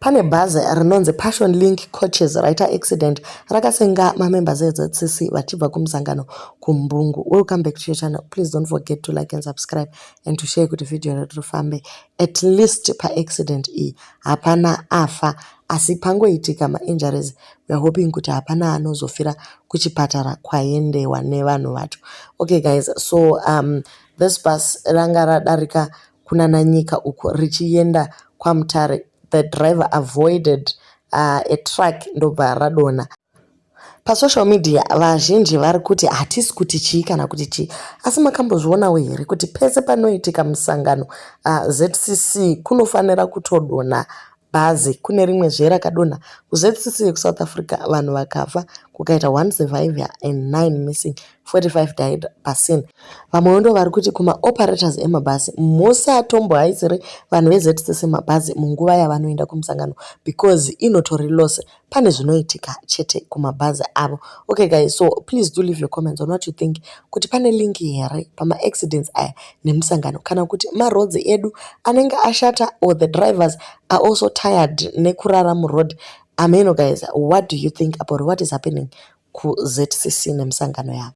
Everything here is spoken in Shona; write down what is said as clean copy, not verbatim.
Pane bhazi rinonzi Passion Link Coaches raita accident rakasenga mamembers eZCC vachibva kumusangano kuMbungu. Welcome back to your channel. Please don't forget to like and subscribe and to share kuti video redu rifambe. At least paaccident iyi hapana afa asi pangoitika mainjuries. We are hoping kuti hapana anozofira kuchipatara kwaendewa nevanhu vacho. Okay guys, so this bus ranga radarika kunana nyika uku richienda kwaMutare. The driver avoided a truck ndobva radonha. Pasocial media vazhinji vari kuti hatisi kuti chii kana kuti chii, asi makambozvionawo here kuti pese panoitika musangano ZCC kunofanira kutodonha bhazi? Kune rimwe zve rakadonha kuZCC yekuSouth Africa, vanhu vakafa, kukaita one survivor and nine missing, 45 died pascene. Vamwewo ndo vari kuti kumaoperators emabhazi, musatombohaisire vanhu veZCC mabhazi munguva yavanoenda kumusangano because inotori loss. Pane zvinoitika chete kumabhazi avo. Okay guys, so please do leave your comments on what you think, kuti pane link here pamaaccidents aya nemusangano, kana kuti maroads edu anenge ashata or the drivers are also tired nekurara muroad. Ameno guys, what do you think about what is happening kuZCC nemusangano yavo?